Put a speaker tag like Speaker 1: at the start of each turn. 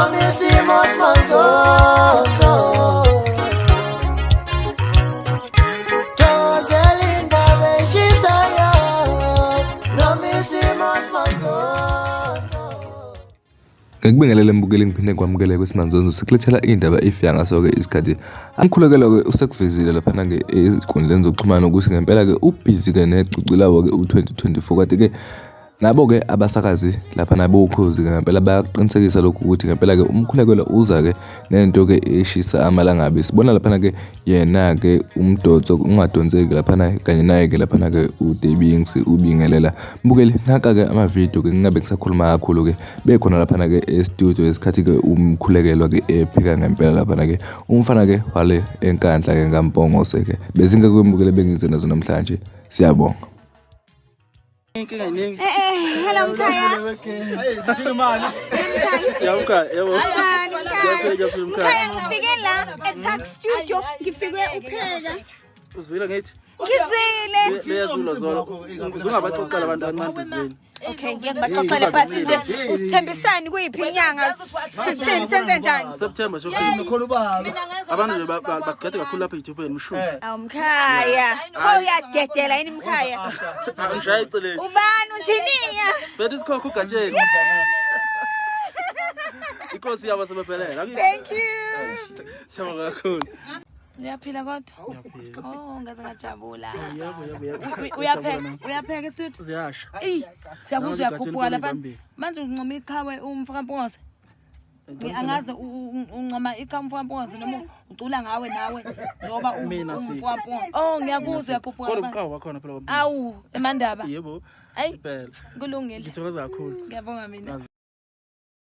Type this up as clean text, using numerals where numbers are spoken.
Speaker 1: Noma isimo simanzonzo. Thokozela indaba eshisayo. Noma isimo simanzonzo.
Speaker 2: Ngikubingelele mbukeli ngiphinde ngikwamukele kwisimanzonzo sikulethela iy'ndaba ifika ngaso-ke isikhathi. Amkhulekelo-ke usekuvezile laphana-ke ezinkundleni zokuxhumana ukuthi ngempela-ke ubhizi-ke necucu lawo-ke u-2024 kanti-ke nabo-ke abasakazi laphana bokhozi-ke ngempela bayakuqinisekisa lokhu ukuthi ngempela-ke umkhulekelo uza-ke nento-ke eshisa amalangabi. Sibona laphana-ke yena-ke umdonso ungadonseki laphana kanye naye-ke laphana-ke uDebings ubingelela. Mbukeli nanka-ke amavidiyo-ke ngingabe ngisakhuluma kakhulu-ke bekhona laphana-ke e-studio ngesikhathi-ke umkhulekelwa-ke ephika ngempela laphana-ke umfana-ke wale eNkandla-ke ngaMpongose-ke. Bezinke kwembukele bengize nazo namhlanje. Siyabonga.
Speaker 3: Inkinga iningi.
Speaker 4: Eh eh, hello mkhaya.
Speaker 3: Sidinga imali. Yebo mkhaya, yebo.
Speaker 4: Mkhaya,
Speaker 3: Ngiyaphila, ngiyaphila mkhaya.
Speaker 4: Mkhaya ngifike la eTax Studio, ngifike upheka.
Speaker 3: Uzwile ngithi?
Speaker 4: Ngizwile.
Speaker 3: Leyazulu zolo. Uzungabaxoxela abantu kancane ezweni.
Speaker 4: Okay, ngeke ngibaxoxele but nje usithembisani kuyiphi inyanga? Sithini senze njani?
Speaker 3: September sho. Abantu nje bagcwethe kakhulu lapha eThupeni mshu.
Speaker 4: Awu mkhaya. Pho uyadedela yini mkhaya?
Speaker 3: Ngishaya eceleni.
Speaker 4: Ubani unjiniya?
Speaker 3: Bethu isikhokho ugatsheni. Inkosi yabo sebephelele.
Speaker 4: Thank you.
Speaker 3: Siyabonga kakhulu.
Speaker 5: Uyaphila kodwa? Oh, ngaze ngajabula.
Speaker 3: Yebo, yebo, yebo.
Speaker 5: Uyapheka, uyapheka isuthu?
Speaker 3: Ziyasha.
Speaker 5: Eyi, siyakuzwa uyakhuphuka lapha.
Speaker 3: Ibambile.
Speaker 5: Manje uncoma iqhawe umfokaMpungose. Angazi uncoma iqhawe umfokaMpungose noma ucula ngawe nawe njengoba
Speaker 3: Mina si.
Speaker 5: umfokaMpungose. Oh, ngiyakuzwa uyakhuphuka
Speaker 3: Kodwa
Speaker 5: lapha.
Speaker 3: umqawu wakhona phela.
Speaker 5: Awu, emandaba.
Speaker 3: Yebo.
Speaker 5: Ayi,
Speaker 3: Impela.
Speaker 5: kulungile.
Speaker 3: Ngithokoza kakhulu.
Speaker 5: Ngiyabonga mina.